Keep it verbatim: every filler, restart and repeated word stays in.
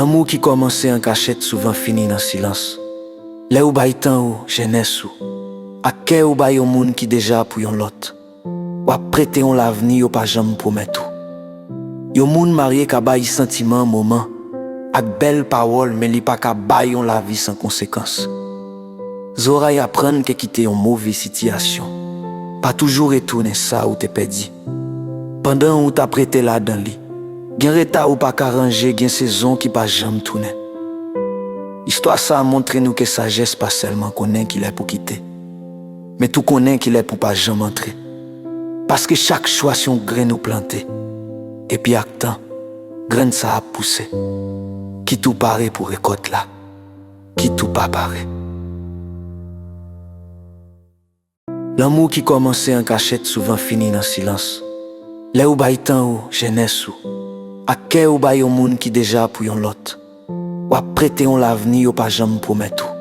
Lanmou ki kòmanse an kachèt souvan fini nan silans. Lè ou bay tan ou, jenès ou, ak kè ou bay yon moun ki deja pou yon lòt, w ap prete yon lavni yo pa janm pwomèt ou. Yon moun marye ka bay santiman, moman, ak bèl pawòl, men li pa ka bay yon lavi san konsekans. Zoray aprann ke kite yon move sitiyasyon pa toujou retounen sa ou te pèdi. Pandan ou t ap rete ladan li, gen reta ou pa ka ranje, gen sezon ki pa janm tounen. Istwa sa a montre nou ke sajès pa sèlman konnen kilè pou kite, men tou konnen kilè pou pa janm antre. Paske chak chwa se yon grenn ou plante, epi ak tan, grenn sa ap pouse. Kit ou pare pou rekòt la, kit ou pa pare. Lanmou ki kòmanse an kachèt souvan fini nan silans. Lè ou bay tan ou, jenès ou, ak kè ou bay yon moun ki deja pou yon lòt, w ap prete yon lavni yo pa janm pwomèt ou.